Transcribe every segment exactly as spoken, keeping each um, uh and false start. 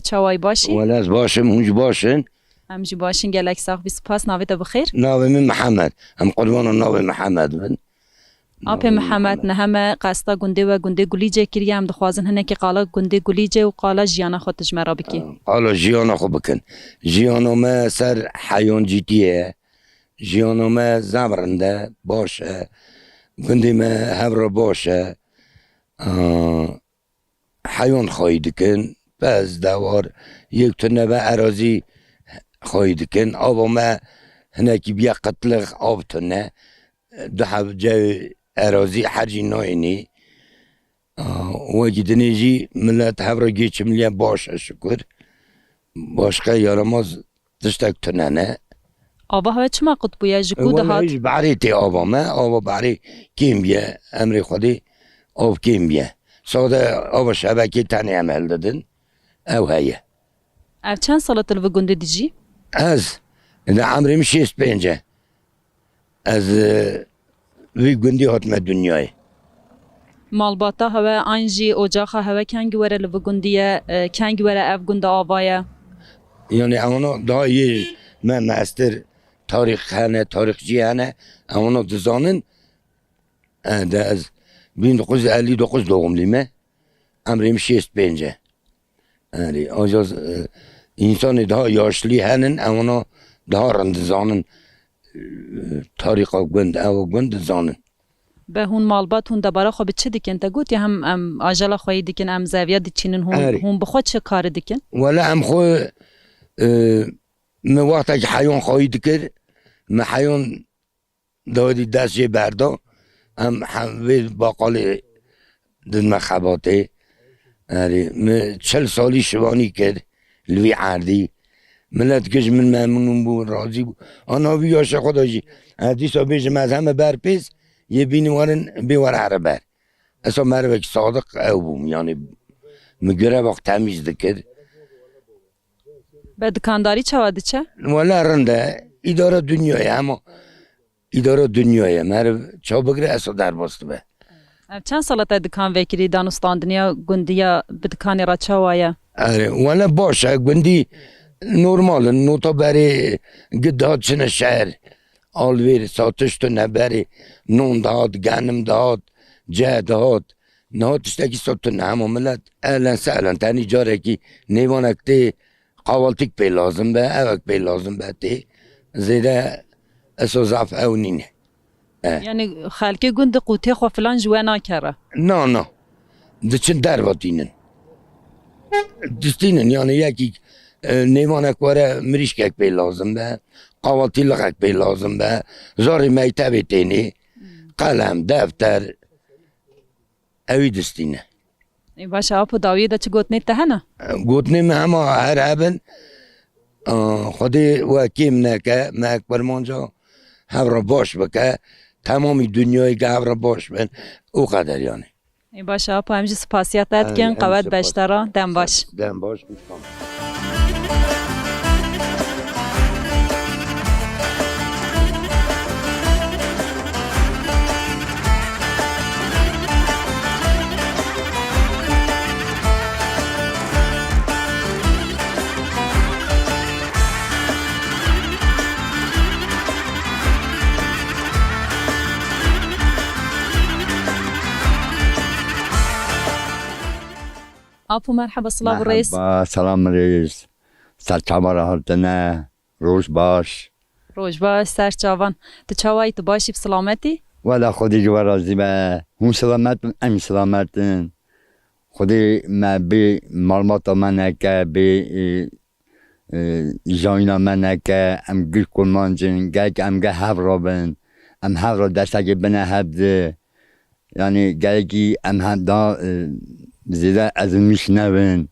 Çawayî, baş î? Wele ez baş im, hûn jî baş in? Em jî baş in, gelek sax bî, spas. Navê te bi xêr? Navê min Mihemed. Em qurbana navê Mihemed bin. Apê Navê Mihemed, Mihemed. Niha me qesta gundê we, gundê Gulîcê kiriye. Em dixwazin hinekî qala gundê Gulîcê û qala jiyana xwe tu ji me re bikî. Qala jiyana xwe bikin. Jiyana me ser heyoncîtiyê ye. Jiyana me zam rind e, baş e. Gundê me hev re baş e. Aa, heyon xweyî dikin, pez, dewar, yek tune be erazî xweyî dikin. Ava me hinekî biye qitlix, av tune. Du heb cewê erazî her jî nayênî. Aa, wekî dinê jî milet hev re geçimliye baş e şukur. Başqa yaramaz tiştek tune ne. Ava hewe çima qut bûye? Ji ku Wele dihat? Ji behrê tê ava me, ava behrê kêm biye, emrê Xwedê av kêm biye. Sade ava şebekê tenê em hildidin, ew heye. Ev çend sal e tu li vî gundê dijî? Ez, di emrê min şêst pênc e. Ez, e, vî gundî hatime dinyayê. Malbata hewe an jî ocaxa hewe kengî were li vî gundî ye, e, kengî were ev gund ava ye? Yani ewana daha yê me mestir tarîx hene, tarîxçî hene, ewana dizanin. E, de ez bin dokuz yüz elli dokuz doğumluyum e. Emrê min şêst pênc e. Yani, ancak, e, insanê daha yaşlî henin, ewana daha rind dizanin, e, tarîxa gund, ew gund dizanin. Be hûn malbat, hûn debara xwe bi çi dikin? Te gotiye hem em ajala xweyî dikin, em zeviya diçînin, hûn, Erê. hûn bi xwe çi karî dikin? Wele em xwe, e, me wextekî heyon xweyî dikir, me heyon Dawidî dest jê berda, em he-, vê baqalê didme xebatê. Erê, min çil salî şivanî kir li vî erdî. Milet giş min memnûn bû, razî bû. Ana vî yaşê xwe de jî, ez dîsa bêjim, ez heme ber pês, yê bînî werin, bê were here ber. Esa merivekî sadiq ew bûm, yani min girevak temîz dikir. Be dikandarî çawa diçe? Wele rind e. Îdara dinyayê hema. Îdara dinyayê. Meriv çawa bigire, esa derbas dibe. Ev çend sala te dikan vekirî, danûstandiniya gundiya bi dikanê re çawa ye? Erê, wele baş e. Gundî normal in. Nota berê gi dihat çine şehr. Alvêr, satiş tune berê. Non dihat, genim dihat, ceh dihat. Niha tiştekî sot tune, hema milet ehlen sehlen, tenî carekî nêvanek tê, qawaltîk pê lazim be, evek pê lazim be tê. Zêde eso zaf ew nîne. E. Yani xelkê gund diqûtê xwe filan ji we nakere? Na, na. Diçin derve tînin. Distînin, yani yekî, e, nêvanek were, mirîşkek pê lazim be, qawaltîlixek pê lazim be, zarê mektebê tênê, qelem, defter, ewî distîne. Ê, baş e, apo dawiyê de çi gotinê te hene? Gotinê me hema her hebin. Aa, Xwedê we kêm neke, me kurmanca hev re baş bike, temamî dinyayê ke hev re baş bin, û qeder yani. Ê, baş e, apo, em jî spasiya te Em, dikin, em qewet spas. Beşdara, dem baş. Dem baş, bî spas. Apo, merheba, silav û rêz. Merheba, selam rêz. Serçava re hatine. Roj baş. Roj baş, ser çavan. Tu çawa yî, tu baş î, bi silamet î? Wela Xwedê ji we razî be. Hûn silamet bin, em silamet in. Xwedê me bê malbata me neke, bê, e, e, jayîna me neke, em gir kurmanc in, gelek em ge hev rabin. Em hev re destekê bine hev di. Yani gelekî em he-, daha, e, zêde ezilmiş nebin.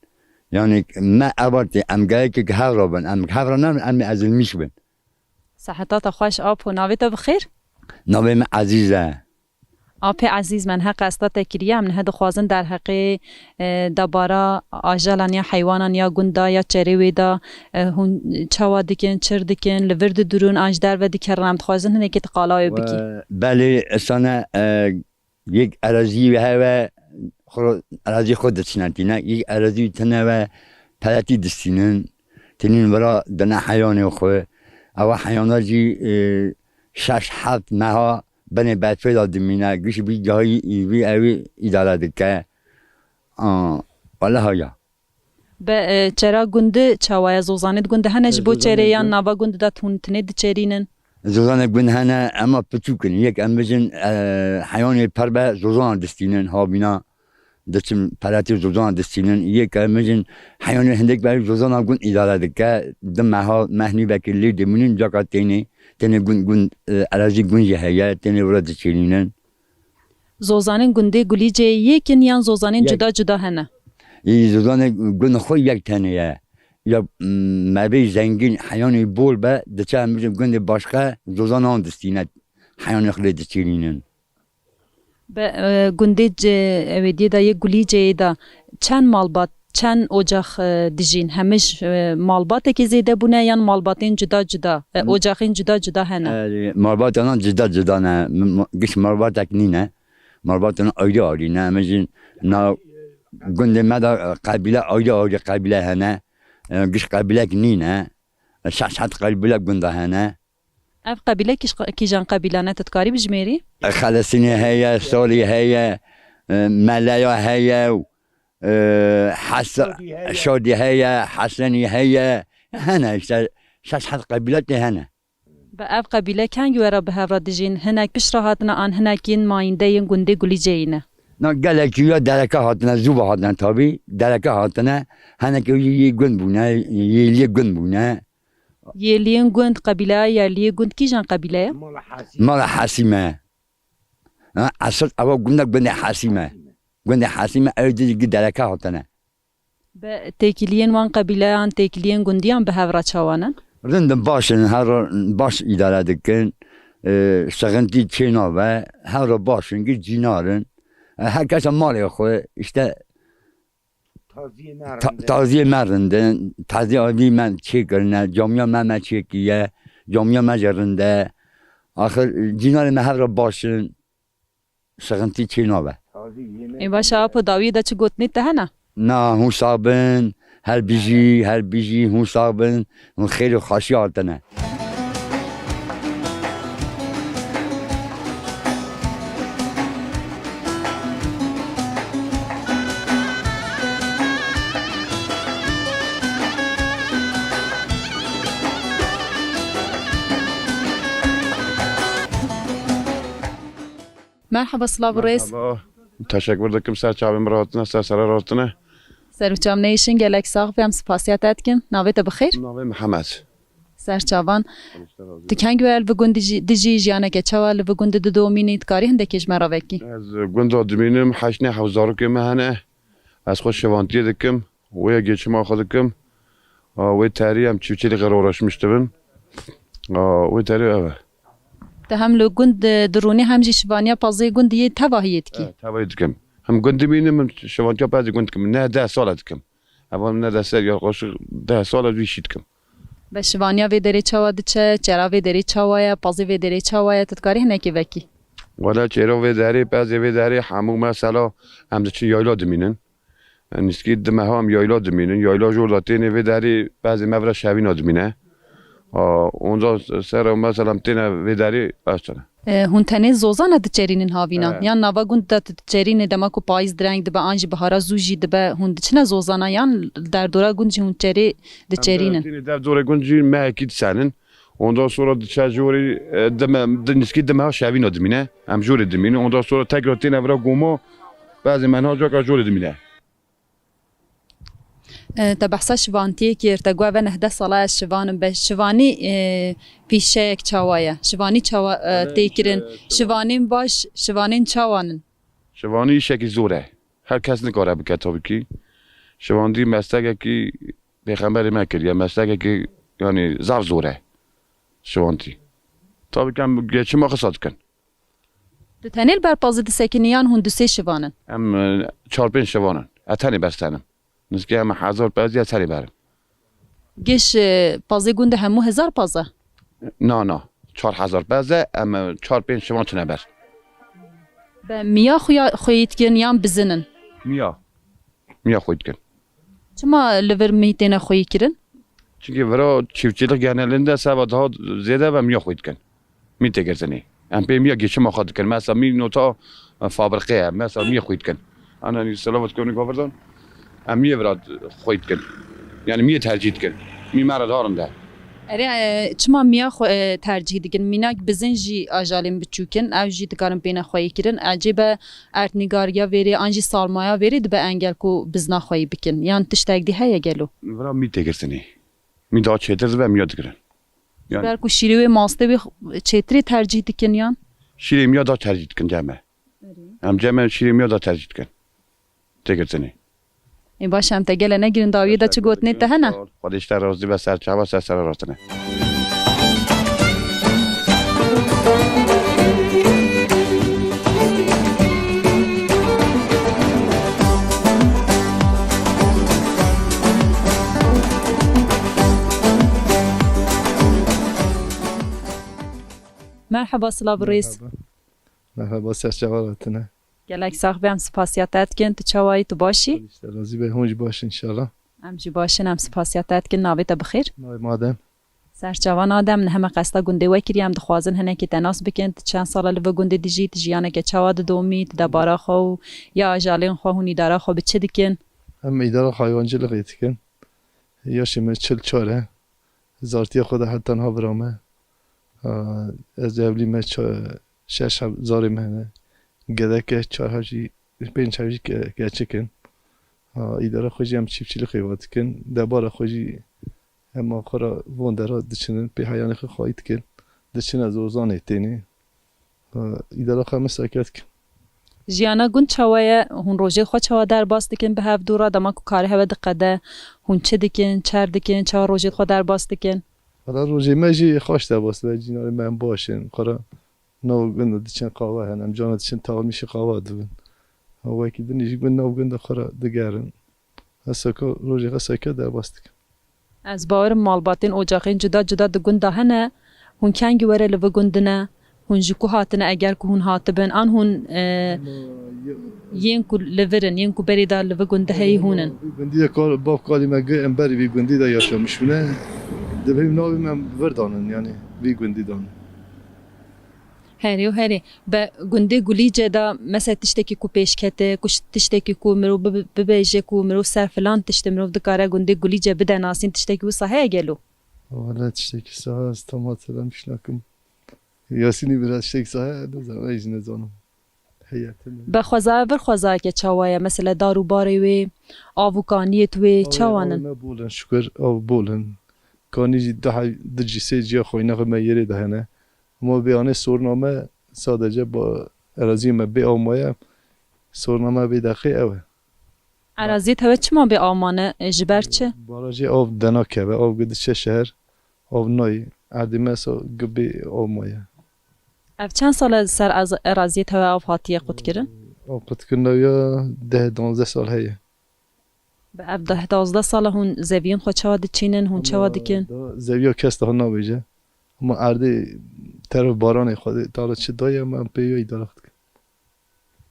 Yani me ev tê, em gelekî hev re bin. Em hev re nebin, em ê ezilmiş bin. Seheta te xweş, apo. Navê te bi xêr? Navê min Ezîz e. Apê Ezîz, me niha qesta te kiriye. Em niha dixwazin derheqê, e, debara ajalan ya heywanan ya gunda ya çerê wê de, e, hûn çawa dikin, çir dikin, li vir didurûn an ji derve dikerin, em dixwazin hinekî tu qala wê bikî. We, belê, esane, e, yek erazî we heve, xwe, erazî xwe diçine tîne, yek erazî tune we, peletî distînin, tênin vira dine heyanê xwe. Ewa heyana jî, e, şeş heft meha binê berfê de dimîne. Giş vî gahî, vî ewî îdare dike. A, wele haya. Be, e, çera gundi çawa ye? Zozanê di gundi hene ji bo çerê yan nava gundi de hûn tinê diçerînin? Zozanê gund hene, ema piçûk in. Yek em bijin, e, heyanê per be zozana distînin, havîna diçin peletê zozana distînin. Yek em bijin heyanê hindik be zozana gund îdare dike. Di meha, meh nîvekê lê dimînin, caka tênê, tênê gund, gund, e, erezî gund jî heye, tênê wira diçerînin. Zozanên gundê Gulîceyê yek in yan zozanên Yek. cuda cuda hene? Î zozanê gund xwe yek tenê ye. Ya, m, merivê zengîn heyanê bol be, diçe em bijin gundê başqe, zozan an distîne heyanê xwe lê diçîrînin. Be, e, gundê ce-, ewêdiyê de yê Gulîceyê de çend malbat, çend ocax, e, dijîn? Hemî ji, e, malbatekê zêde bûne yan malbatên cuda cuda, e, Hı. ocaxên cuda cuda hene? E, malbatana cuda cuda ne. M-, m-, giş malbatek nîne. Malbatana ayrı ayrı ne. Em jî na gundê me de, e, qebîle ayrı ayrı qebîle hene. E, giş qebîlek nîne. E, şeş heft qebîle gunda hene. Ev qebîle kîj-, kîjan qebîle ne, tu dikarî bijmêrî? Xelesînê heye, Salî heye, e, Meleya heye, e, Hesa-, Şadî heye. Şadî heye, Hesenî heye. Hene işte, şeş heft qebîle tê hene. Bi ev qebîle kengî were bi hev re dijîn? Hinek pişt re hatine an hinekîn mayînde yên gundê Gulîceyî ne? Na gelekî ya dereke hatine, zû ve hatine tabî. Dereke hatine, henekê yê gund bûne, yêliyê gund bûne. Yêliyên gund, qebîleya yerliyê gund kîjan qebîle ye? Mala Hesîme. Ha, esas ewa gunda gundê Hesîme. Gundê Hesîme ew dizî gi dereke hatine. Be têkiliyên wan qebîleyan, têkiliyên gundiyan bi hev re çawa ne? Rind in, baş in, her re baş îdare dikin. E, sixintî çê nabe, her re baş in, gi cînar in. E, her kes e malê xwe, işte, Taziyê me ta-, rind e. Taziyê me rind in, taziyê avî me çêkirine, camiya me me çêkiye, camiya me jî rind e. Axir cînarê me hev re baş in, sixintî çê nabe. Tazî yemek Ê baş e, apo dawiyê de çi gotinê te hene? Na, hûn sax bin, her bijî, her bijî, hûn sax bin, hûn xêr û xaşî hatine. Merhaba, silav û rêz. Merhaba. Teşekkür dikim, ser çavên min re hatine, ser sere re hatine. Ser û çav neyşin, gelek sax be, em spasiya te dikin. Navê te bi xêr? Navê Mihemed. Ser çavan. Tu keng we li vi gund dijî, dijî, jiyaneke çawa li vi gund didomînî, dikarî hindekê ji me re vekî? Ez gunda dimînim, heşt neh zarokê me hene. Ez xwe şevantiyê dikim. Wê geçima xwe dikim. A, wê terî em çiftçilikê re uğraşmış dibin. A, wê terî ev e. Te hem li gund di, dirûnî hem jî şivaniya pazê gund yê tevahiyê dikî? Evet, tevahî dikim. Hem gund dimînim, hem şevantiya pazê gund dikim. Ne deh sal e dikim. Evan ne deh sal, yaklaşık deh sal e vî şî dikim. Be şivaniya vê derê çawa diçe, çera vê derê çawa ye, pazê vê derê çawa ye, tu dikarî hinekê vekî? Wele çêro vê derê, pezê vê derê, hemû mesela em diçin yayla dimînin. Nîskî di meha em yayla dimînin. Yayla jor da tênê vê derê, pezê me vira şevîna dimîne. A, onca ser mesela em têne vê derê, ez têne. E, hûn tenê zozana diçerînin havîna? Evet. Yan nava gund de tu diçerînê, dema ku payîz direng dibe, an jî bihara zû jî dibe, hûn diçine zozana, yan derdora gund jî hûn çerê diçerînin? Em tênê derdorê gund jî mehekî disenin. Ondan sonra diçe jorê, e, dime, di nîskî di meha şevîna dimîne. Em jorê dimînin. Ondan sonra tekrar têne vira goma, pezê me niha caka jorê dimîne. E, te behsa şivantiyê kir, te got, "Ve neh deh sala ez şivan im." Be şivanî, e, pîşeyek çawa ye? Şivanî çawa, e, Evet, tê kirin? e, şivan- Şivanên baş, şivanên çawan in? Şivanî îşekî zor e. Her kes nikare bike tabii ki. Şivandî meslekekî pêxemberê me kiriye. Meslekekî, yani, zaf zor e. Şivantî. Tabii ki em geçima xisa dikin. Tu tenê li ber pazê disekinî yan hûn du sê şivan in? Em, e, çar pênc şivan in. Ez tenê bestenim. Nizkê em hezar pezî ez tenê berim. Giş, e, pazê gund hemû hezar paz e? Na, na. Çar hezar pez e, em, e, çar pênc şivan çine ber. Be miya xuya-, xweyî dikin yan bizin in? Miya. Miya xweyî dikin. Çima li vir mî têne xweyî kirin? Çimkî vira çiftçilik genelinde seba daha zêde ve miya xweyî dikin. Mî tê girtinê. Em pê miya geçima xwe dikin. Mesela mî nota, e, fabrikê ye. Mesela mî xwî dikin. Ananî selavat konik bavirdan. Em mî vira xwî dikin. Yani mî tercîh dikin. Mî me re darin de. Erê, e, çima miya xwe, e, tercîh dikin? Mînak bizin jî ajalên biçûk in. Ew jî dikarin pêne xweyî kirin. Ecêbe erdnîgariya vêrê an jî salmaya vêrê dibe engel ku bizna xweyî bikin. Yan tiştek dî heye gelo? Vira mî tê girtinê. Mî daha çêtir dibe miya digirin. Ji Yani ber ku şîrê wê mastê wê çêtirê tercîh dikin yan? Şîrê miya da tercîh dikin cem me. Em cem me şîrê miya da tercîh dikin. Tê girtinê. Ê baş em te gele negirin dawiyê de çi gotinê te hene? Xwedê ji te razî be, ser çava ser sera rastine. Merheba, silav û rêz. Merheba. Merheba, ser çava hatine. Gelek sax be, em spasiya te dikin. Tu çawa yî, tu baş î? Xwedê ji te razî be, hûn jî baş in înşallah. Em jî baş in, em spasiya te dikin. Navê te bi xêr? Navê me Adem. Serçavan Adem, niheme qesta gundê we kiriye, em dixwazin hinekî te nas bikin. Tu çend sal e li vir gundê dijî, tu jiyaneke çawa didomî, tu debara xwe û ya ajalên xwe hûn îdara xwe bi çi dikin? Em îdara haywancılık dikin. Yaşê me çil çar e. Zartiya xwe de heta niha vira me. Ha, ez evlî me ça-, şeş heb-, zarê me hene. Gedeke çar heb jî, pênc heb jî ke-, keçik in. Ha, îdara xwe jî em çiftçilik hêva dikin. Debara xwe jî hema xwe re von dera diçinin, pê heyanê xwe xwayî dikin. Diçine zozanê tênê. Ha, îdara xwe min seke dikin. Jiyana gund çawa ye? Hûn rojê xwe çawa derbas dikin bi hevdû re? Dema ku karê hewe diqede, hûn çi dikin, çer dikin, çawa rojê xwe derbas dikin? Valla rojê me jî xweş derbas dibe, cînarê me em baş in. Xwe re nav gund diçin qawa hene, em cana diçin tawmîşî qawa dibin. Ha, wekî din jî gund nav gund xwe re digerin. Ez seka, rojê xwe seke derbas dikim. Ez bawerim malbatên ocaxên cuda cuda di gunda hene. Hûn kengî were li vi gund dine? Hûn ji ku hatine eger ku hûn hatibin? An hûn, e, yên ku li vir in, yên ku berê de li vi gund heyî hûn in? Vî gundî de kar, bav kalî me gi em berî vî gundî de yaşamiş bûne. Dibêm navê me vir danin, yani vî gundî danin. Herê û herê. Be gundê Gulîce de mesela tiştekî ku pêş kete, ku ş-, tiştekî ku mirov bibe-, bibêje ku mirov ser filan tiştê mirov dikare gundê Gulîce bide nasîn, tiştekî wisa heye gelo? Wele tiştekî saha ez tam hatırlamış nakim. Yasînî biraz tiştekî saha, ne zaman, ez ne zaman. Heye, tene. Be xwezaya vir xwezayeke çawa ye? Mesela dar û barê wê, av û kaniyê wê, çawan in? Av me bol in, şükür, av bol in. Kanî jî daha di cî sê ciya xweyna xwe me yerê de hene. Ama vê anê sorna me sadece ba-, eraziyê me bê av maye. Sorna me vê deqê ew e. Eraziyê te wê çima bê av mane, e, ji ber çi? Barajê av denakeve, av diçe şeher, av nayê. Erdê me sa gi bê av maye. Ev çend sal e ser ez-, eraziyê te wê av hatiye qutkirin? Av qutkirina ya deh danzdeh sal heye. Bi ev deh danzdeh sala hûn zeviyên xwe çawa diçînin, hûn çawa dikin? Da zeviya kes daha nabêje. Ama erdê teref baranê Xwedê Teala çi daye, em pê ya îdare xwe dikin.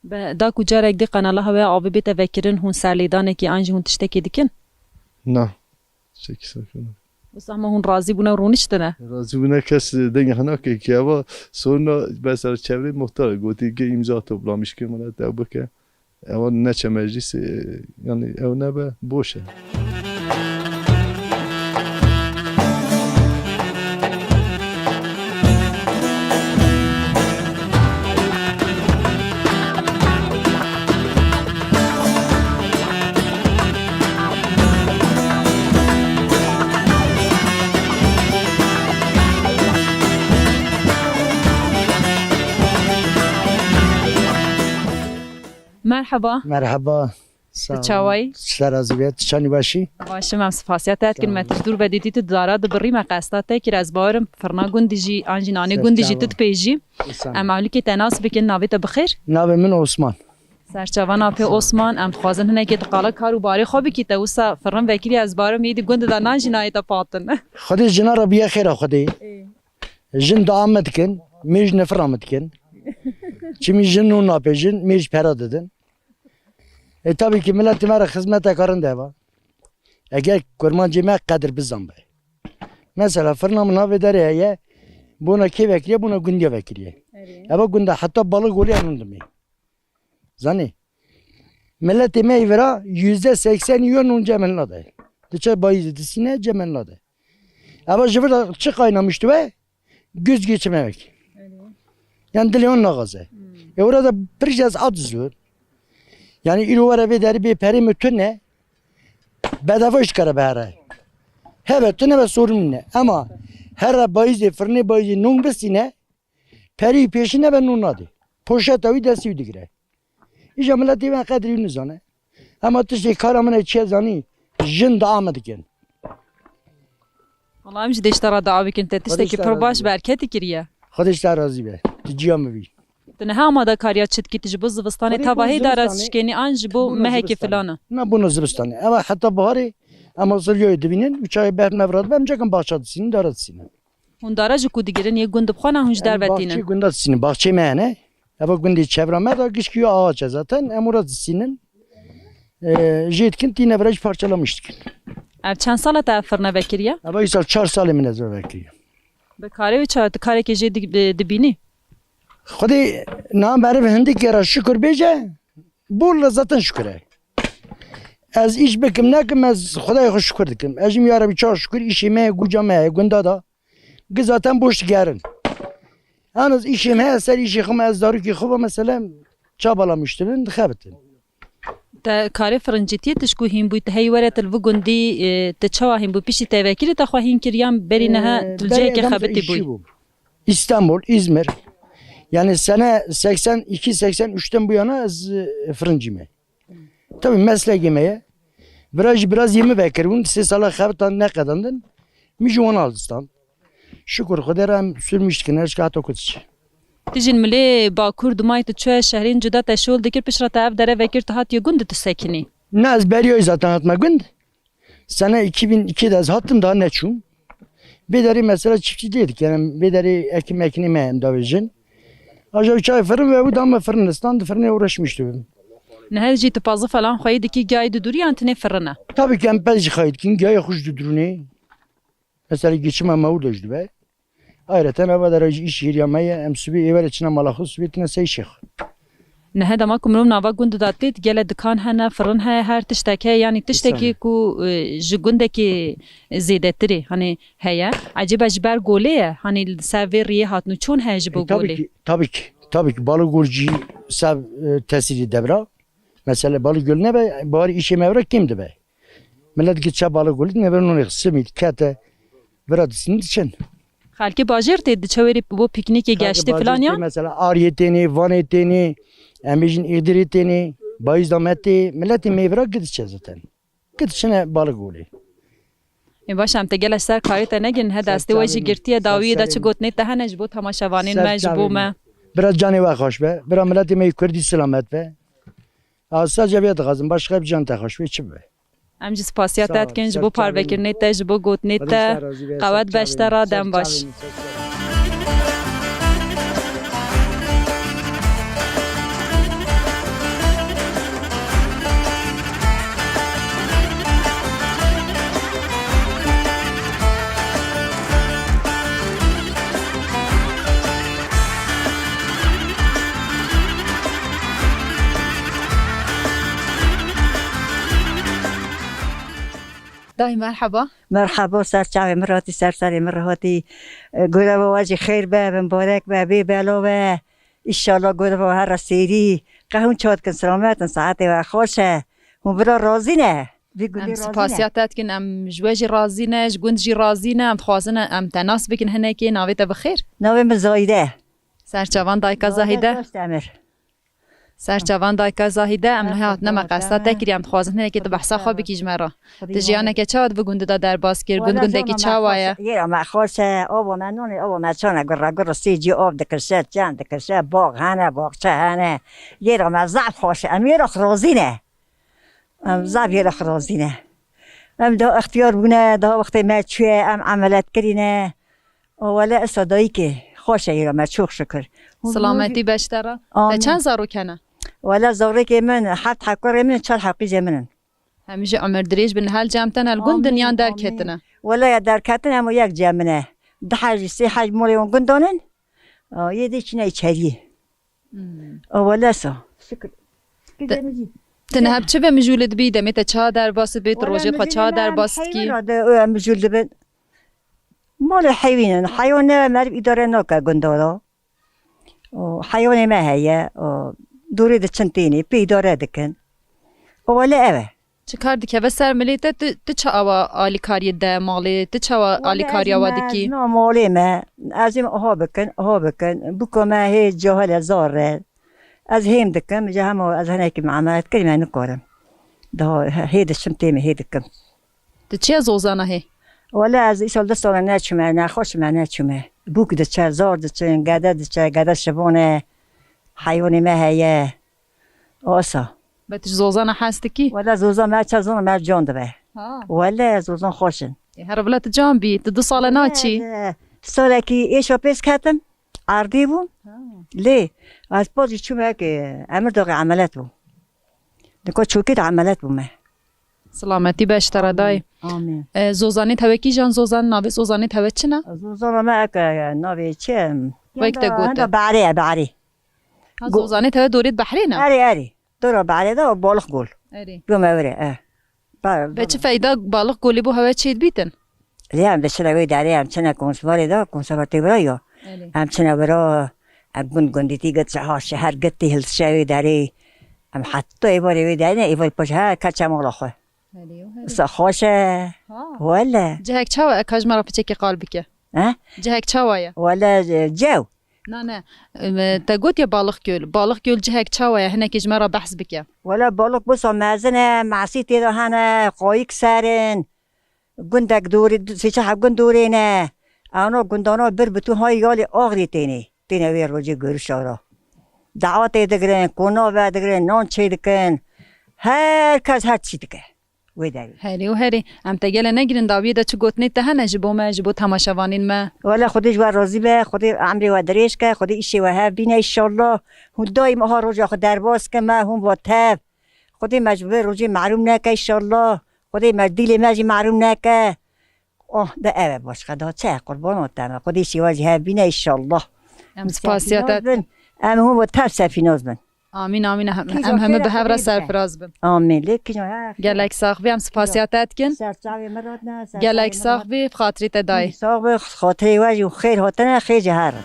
Be, da ku carek dê qenala hewe avê bête vekirin, hûn serlêdanekê an jî hûn tiştekê dikin? Na. Tiştekî serkirina. Wisa hema hûn razî bûne û rûniştine? Razî bûne kes dengê xwe nake ki eva sorna mesela çevrê muhtar gotî ki îmza toplamiş ki, min te bike. Ewa neçe meclîsê, yani ew nebe, boş e. Merheba. Merheba. Sağ ol. Tu çawayî? Ser razî be. Tu çanî baş î? Baş im, em spasiya te dikin. Me tu ji dûr ve dîtî, tu dara dibirî, me qesta te kir. Ez bawerim firna gundî jî, an jî nanê gundî jî tu dipêjî. Em ewlikê te nas bikin, navê te bi xêr? Navê min Osman. Serçava navê Osman, em dixwazin hinekê tu qala kar û barê xwe bikî, te wisa firin vekirî, ez bawerim yê dî gundê de nan jî nayê te patin. Xwedê jina re biye xêra Xwedê. Ê. Jin dua me dikin, mêj nifira me dikin. Çimî jin nûn napêjin, mêj pera didin. E, tabii ki milletê me re xizmeteke rind heba. Eger kurmancê me qedir bizanbe. Mesela firna min navê derê heye, bona kê vekiriye, bona gundiya vekiriye. Erê. Eva gunda heta balık oluyor nûn dimê. Zanî? Milletê me vira yüzde seksen yo nûn cemenla de. Diçe bayî disîne cemenla de. Eva ji vir de çi kaynamıştı ve? Göz geçirmemek. Erê. Yani dilê wan naxaze. Hmm. E orada bir cez ad zor. Yani îro were vê derî bê perê mi tune. Bedava iş kare be here. Hebe tune ve sorun ne. Ama here bayizê, firnê bayizê nûn bisîne. Perî pêşî nebe nûn nadê. Poşeta wî destî wî digire. Îja miletê me qedrî wî nizane. Ema tiştê kara min e çi ye zanî, jin dua min dikin. Wala em jî dê ji te re dua bikin, te tiştekî pir baş berketî kiriye. Xwedê ji te razî be. Tu ciya min bî. Tu niha amadekariya çi dikî, tu ji bo zivistanê tevahî dara dişkênî an ji bo mehekê filan e? Na bona zivistanê. Eva heta biharê em haziriyayê dibînin, û çaxê berf me vira dibe, em cakan baxça disînin, dara disînin. Hûn dara ji ku digirin, yê gund bi xwe ne hûn ji derve tînin? Baxçeyê gunda disînin, baxçeyê me hene. Eva gundê çevra me de gişkî yo ağaç e zaten, em ora disînin. Ee, jê dikin, tîne vira jî parçalamış dikin. Ev çend sal e te ev firne vekiriye? Eva îsal çar salê min ez vekiriye. Bi karê wî çawa tu karekê jê di-, dibînî? Xwedê niha meriv hindik ra şukur bêje, bol re zaten şukur e. Ez îş bikim nekim, ez Xwedayê xwe şukur dikim. Ez jim ya Rebî çar şukur, îşê me ye, guca me ye, gunda da. Gi zaten boş digerin. Yalnız îşê me heye, ser îşê xwe me, ez zarokê xwe ve mesela çabalamıştibin, dixebitin. Te karê firincîtiyê tişt ku hîn bûyî, te hey were tu li vi gundî, e, te çawa hîn bû? Piştî te vekirî te xwe hîn kir yan berî niha tu li cihekê xebitî bûyî? Berê bûm. İstanbul, İzmir. Yani sene seksen iki seksen üçten bu yana ez, e, firincî me. Tabii meslekê me ye. Vira jî biraz yê min vekiribûn, sê sala xebitan neqedandin. Min jî wan aldi stand. Şukur Xwedê re em sürmüş dikin, her şey hata ku diçe. Tu jî milê Bakur Dumayê tu çûye şehrên cuda te şol dikir, piştre te ev dere vekir tu hatiye gund tu sekinî? Ne, ez beriyayî zaten hatime gund. Sene iki bin iki de ez hatim daha neçûm. Vê derê mesela çiftçî lê dikin. Em vê derê ekim mekinê me em davêjin. Aja çay fırın ve bu da me fırın stand, fırına uğraşmıştı. Niha jî tu pazî falan xweyî dikî gayî di dûrî yan tinê firin e? Tabii ki em pez jî xweyî dikin, gayî xwe ji didurûnê. Mesela geçim em ewil de ji dibe. Ayrıca eva de jî iş yeriya me ye, em sibê êvere çina mala xwe, sibê tine sey şêx. Niha dema ku mirov nava gund de tê, gele dikan hene, firin heye, her tiştek heye, yanî tiştekî ku, e, ji gundekî zêdetirê, hani heye. Ecêba ji ber golê ye, hani li ser vê riyê hatnû çon heye ji bo E, tabii golê? Ki, tabii ki, tabii ki balık golcü sev, e, tesiri devra. Mesela balık göl ne be, bahar işe mevra kim de be. Millet gitse balık golü ne be, onu simit, kete, vira disin diçin. Xelkê bajêr tê diçe wêrê bo pîknîkê, geştê filan ya? Mesela Ariyê tênê, Vanê tênê, em bêjin Îgdirê tênê, Bayîzda me tê, miletê mêvira gidiçe zaten. Gidiçine balık golê. Ê baş, em te gelek ser karê te negin, he destê we jî girtiye, dawiyê de çi gotinê te hene ji bo temaşevanên me, ji bo me? Bira canê we xweş be, bira miletê me yê Kurdî silamet be. Ez sadece vê dixwazim, başka bir can te xweş be, çi be? Em jî spasiya te dikin ji bo parvekirinê te, ji bo gotinê te. Qewet beşte ra dem baş. Dayê merheba. Merheba, ser çavê min ratî, ser serê min rehatî. E, goreva we jî xêr be, bimbarek be, bê bela be. Înşallah goreva we here sêrî. Qehûn çat kin, selamet in, saetê we xweş e. Hûn vira razî ne? Vî gundî razî ne? Em spasiya te dikin, em ji we jî razî ne, ji gund jî razî ne. Em dixwazin em te nas bikin hinekê, navê te bi xêr? Navê min Zahîde. Serçavan dayika Zahîde. Zahîde Taşdemir. Serçavan dayika Zahîde, em niha hatine me qesta te kiriye, em dixwazin hinekê tu behsa xwe bikî ji me re. Tu jiyaneke çawa di vi gundî de derbas kir? Gund gundekî çawa ye? Yêra me xweş e, ava me nûnê, ava me çane gurre gurre sê cî av dikirşe, çend dikirşe, bax hene, baxçe hene. Yêra me zaf xweş e, em yêra xwe razî ne. Em zaf yêra xwe razî ne. Em daha extiyar bûne, daha wextê me çûye, em emelet kirîne. O wele esa dayikê, xweş e yêra me, çok şükür. Silametî beşte re. Te çend zarok hene? Wele zarokê min, heft hekurê min, çar heqîjê min in. Em jî umir dirêj bin, hel cem ten el gund Amîn, dinyan amîn. Derketine. Wele ya derketin em o yek cem min e. Du hej, sê hej molê wan gundan in. A, yê dî çine içeriyê. Hmm. A, wele sa. Şükür. Te- Gidemizî. Te niha bi çi ve mijûl dibî? Demê te çawa derbas dibî? Tu Wele rojê xwe mijûlê çawa me em derbas dikî? Heywan ra de, em mijûl dibin. Malê heywan in. Heywan ne meriv îdare nake gunda da. O, heywanê me heye, o, dorê diçin tênê, pê îdare dikin. O, wele ev e. Çi kar dikeve ser milê te, tu, tu çawa alîkariyê de malê, tu çawa Wele alîkariya ez we me, dikî? Ez na malê me, ez ê aha bikin, aha bikin. Buka me hê cahil e, zar e. Ez hêm dikim, ji hema ez hinekî me emeliyat kirî, me nikarim. Daha hê diçim têmê hê dikim. Tu çi ye zozana hê? Wele ez îsal du sala neçûme, nexweş me neçûme. Bûk diçe, zar diçin, gede diçe, gede şivan e, heywanê me heye. Asa. Be tu ji zozana hez dikî? Wele zoza me çe zona me can dibe. Ha. Wele zozan xweş in. E, her bila tu can bî, tu du sale Wele naçî. ez, e, salekî êşa pês ketim, erdî bû. Ha. Lê ez pazî çûme ki emir daxê emelet bû. Nika çokê de emelet bûme. Silametî be ji te re dayê. Amîn. E, zozanê te we kîjan zozan, navê zozanê te we çi ne? Zozana me eke navê çi? Wek te Henda, gote. Henda Behrê ye, Behrê. Ha, Go- zozanê te we dorê behrê ne? Erê, erê. Dora Behrê de o Balık Gol. Erê. Gome vire, e. Ba- Be çi feyda Balık Golê bo hewe çêdibîtin? Lê em diçine wê derê, em çine konservatê de, konservatê vira ya. Erê. Em çine vira, em gund gundîtî git, ha, şeher gitî hiltişe wê derê. Em heta êvarê wê derê ne, êvarê paş her kes çe mala xwe. Erê, o herê. Wisa xweş e. Ha. Wele. Cihek çawa e, ka ji me re piçekî qal bike? He? Cihek çawa ye? Wele, e, cew. Na, ne. Em, te gotiye Balık Göl. Balık Göl cihek çawa ye? Hinekî ji me re behs bike. Wele Balık wisa mezin e, mesî tê de hene, qayik ser in. Gundek dorê, sê çar heb gund dorê ne. Ana gundana bir bi tu hay yalê axirê tênê. Têne wê rojê görüşa ra. Dawa tê digirin, kona ve digirin, nan çê dikin. Her kes her çî dike. Wê derê. Herê û herê. Em te gele negirin dawiyê de çi gotinê te hene ji bo me, ji bo temaşevanên me? Wele Xwedê ji we razî be, Xwedê emrê we dirêj ke, Xwedê îşê we hev bîne înşallah. Hûn daîm aha roja xwe derbas ke me, hûn va tev. Xwedê me ji vê rojê mehrûm neke înşallah. Xwedê me ji dîlê me jî mehrûm neke. Oh, de ev e başqa da çi ye, qurbana te me. Xwedê şêwa jî hev bîne înşallah. Em spasiya te. Em hûn bo tev sefînaz bin. Amîn, amîn. Em, Kîjan em hemî xêra bi hev re Xwedê bide. Serfiraz bin. Amîn. Lê kîjan her xêra. Gelek sax bî, em spasiya te dikin. Ser çavê min re ne, ser Gelek çavê min sax re. Bî, bi xatirê te dayê. Sax bî, xatirê we jî xêr hatine, xêr ji her re.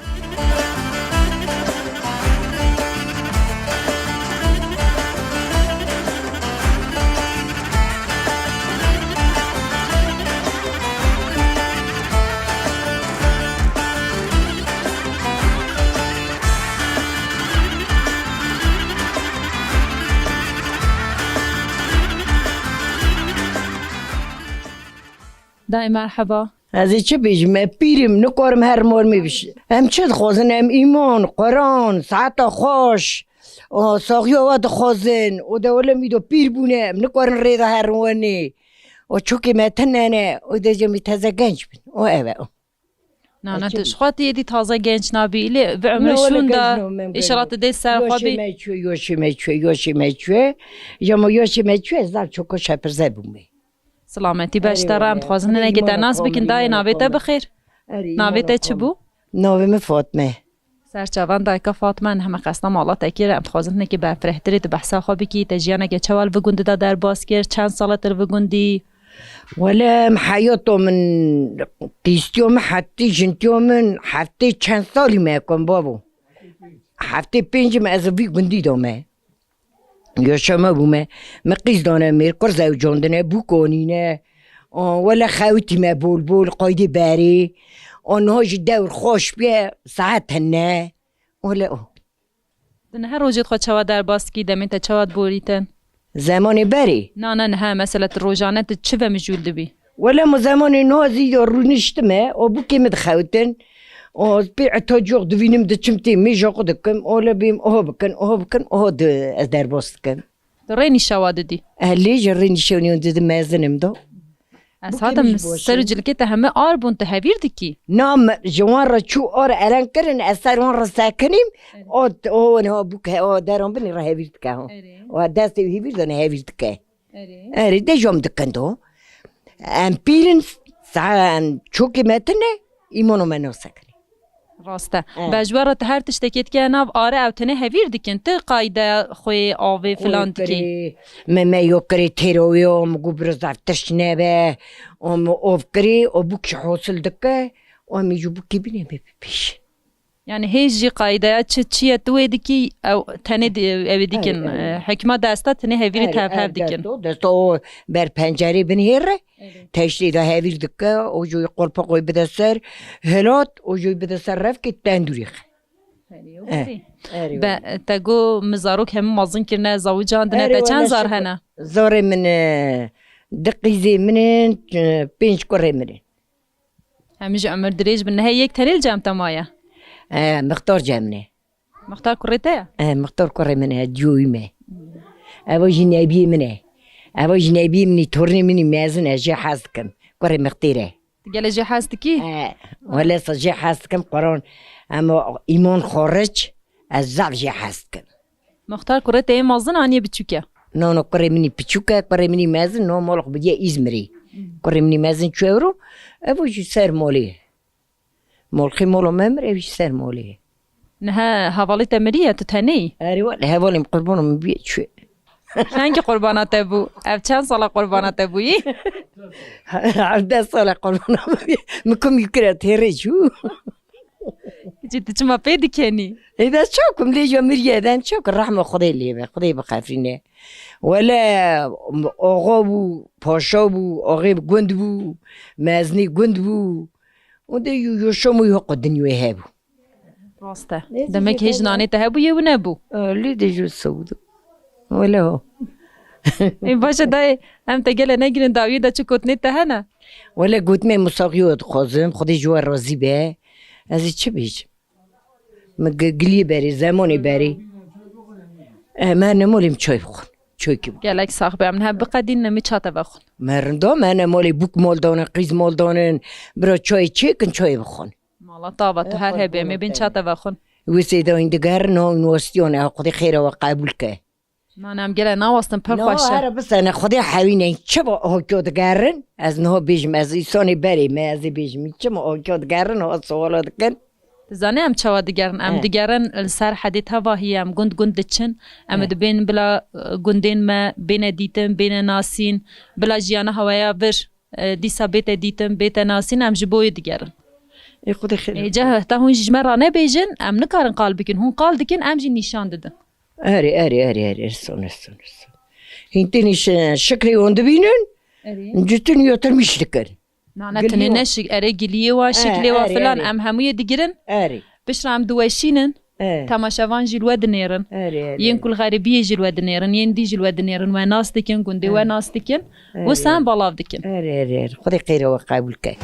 Dayê merheba. Ez ê çi bêjim? Me pîr im, nikarim her mal me biş-, em çi dixwazin? Em îman, Quran, saeta xweş, o, saxiya we dixwazin. O de wele em îdo pîr bûne, em nikarin rê de herin wenê. O çokê me tune ne, o de cemî teze genç bin. O ev e o. Na, na, tu ji xwe tu yê dî taze genç nabî. Lê vê umrê şûn de, înşallah tu dê ser xwe bî. Yoşê me çû, yoşê me çû, yoşê me çû. Ya ma yoşê me çû, ez zaf çoko şepirze bûme. Silametî be ji te re, em dixwazin hinekê te nas bikin, dayê navê te bi xêr. Navê te çi bû? Navê min Fatme. Serçavan dayika Fatma, em heme xesna mala te kir, em dixwazin hinekê berfirehtirê tu behsa xwe bikî, te jiyaneke çawa li vê gundî de derbas kir, çend sal e tu li vê gundî? Wele em heyata min, qîstiya min hetî jintiya min heftê çend salî me kom babo. Heftê pênc me ez vî gundî de me. Yaşama bûme. Me qîz dane mêr, kur zewcandine, bûk anîne. O, wele xewtî me bol bol, qaydê berê. O, niha jî dewr xweş bûye, saet hene. Wele o. Tu niha rojê xwe çawa derbas dikî, demê te çawa diborîtin? Zemanê berê? Na, na, niha, mesela tu rojane tu çi ve mijûl dibî? Wele min zemanê niha zî ya rûniştime, o bûkê min dixewitin. O pê etacox divînim diçim tê mêja xwe dikim, o le bêm oha bikin, oha bikin, oha di, ez derbas dikim. Tu rê nîşa wa didî? E, lê ji rê nîşanî wan didi mezinim do. Ez Bûkê hatim min ji boşê. Ser û cilkê te heme ar bûn, tu hevîr dikî? Na, me, ji wan re çû ar eren kirin, ez ser wan re sekinîm, Evet. o, o, o, bûk he, o, deran binî re hevîr dike, ha. Erê. O, destê wî hevîr dane, hevîr dike. Erê. Erê, de jom dikin do. Em pîrin, sa-, em çokê me tine, îmano me nasekine. Rast e. Evet. Be ji we re tu her tiştekê dike nav are ew tenê hevîr dikin. Tu qayde xwê avê filan dikî. Kirê, me me yo kirê têroyo, mi gu biro zaf tirş nebe. O mi ov kirê, o bûk ji hosil dike. O mi ji bûkî bîne me bipêşin. Yani hêj jî qaydeya çi çi ye tu wê dikî, ew tenê di-, ew ê dikin. Erê, erê. E, hikma desta tenê hevîrê tev hev dikin. Erê, erê, desta o ber pencerê binhêre. Erê. Teştê de hevîr dike, o jû qolpa xwe bide ser, hilat, o jû bide ser revkê tendûrê xwe. Erê, o Eh, berê. Erê, Be, te got min zarok hemû mezin kirine, zawican dine, erê, te çend wele zar şikir. Hene? Zarê min, e, di qîzê min in, e, pênc kurê min in. Hemî ji emir dirêj bin. Nihe yek tenê li cem te maye? E, Mixtar cem min e. Mixtar kurê te ye? E, Mixtar kurê min e, diyoyî me. Evo jî nebiyê min e. Evo jî nebiyê min e, tornê min e, mezin e, jê hez dikim. Kurê Mixtêr e. Tu gelê jê hez dikî? E, wele sa jê hez dikim, Quran. Ama îman xaric, ez zaf jê hez dikim. Mixtar kurê te yê mezin an yê biçûk e? No, no, kurê min î piçûk e, kurê min î mezin, no, molx bidiye Îzmirê. Hmm. Kurê min î mezin çû ewro, evo jî ser molê. Molxê molo me mir, ev jî ser molê. Niha hevalê te miriye, tu tenê yî? Erê wele, hevalê min qurbano min bûye çûye. Kengî qurbana te bû? Ev çend sala qurbana te bûyî? Hevdeh sala qurbana min bûye. Min kum yû kire têrê çû. Kicî tu çima pê dikenî? Ê, de çakim lê jo miriye, de çakim rehma Xwedê lê be, Xwedê bixefrîne. Wele, oxo bû, paşa bû, oxê gund bû, meznî gund bû. Û de yo, yo şom û yo qo dinyayê hebû. Rast e. Demek hêj nanê te hebû, yê wî nebû. Lê de jû sewdu. Wele ho. Ê, baş e dayê, em te gele negirin dawiyê de çi gotinê te hene? Wele gotinê Musaxî we dixwazim, Xwedê ji we razî be. Ez ê çi bêjim? Min gi-, giliyê berê, zemonê berê. E, me ne molê min çay bixwin. Çaykî bixwin. Gelek sax be, em ne biqedîn, ne min ça te vexwin. Me rindo, me ne molê bûk mol danin, qîz mol danin. Bira çayê çêkin, çayê bixwin. Mala tava tu her hebê, em ê bên ça te vexwin. Wê sêda hîn digerin, no, no stiyone, ha Xwedê xêra we qebûl ke. Na, na, em gele nawastin, pir xweş e. Here bisene, Xwedê hewîne, çima hokyo digerin? Ez niha bêjim, ez îsonê berê me, ez ê bêjim, çima hokyo digerin, o suwala dikin? Tu zanî em çawa digerin? Em digerin li ser hedê tevahî, em gund gund diçin. Em dibên bila, e, gundên me bêne dîtin, bêne nasîn, bila jiyana hawaya vir, e, dîsa bête dîtin, bête nasîn, em ji bo wê digerin. Ê Xwedê xêr. Ê, ceh, heta hûn jî ji me re nebêjin, em nikarin qal bikin. Hûn qal dikin, em jî nîşan didin. Erê, erê, erê, erê, son, son, son. Hîn tenî şi-, şiklê wan dibînin, Erê. Cutin yotirmîş dikin. Na, ne, tenê ne şik-, erê giliyê wa, şiklê wa filan, em hemûyê digirin. Erê. Piştre em diweşînin. E. Temaşevan jî li we dinêrin. Erê, erê. Yên ku li xeribiyê jî li we dinêrin, yên dî jî li we dinêrin, we nas dikin, gundê we nas dikin. Erê. Wisa em balav dikin. Erê, erê, erê. Xwedê xêra we qebûl ke.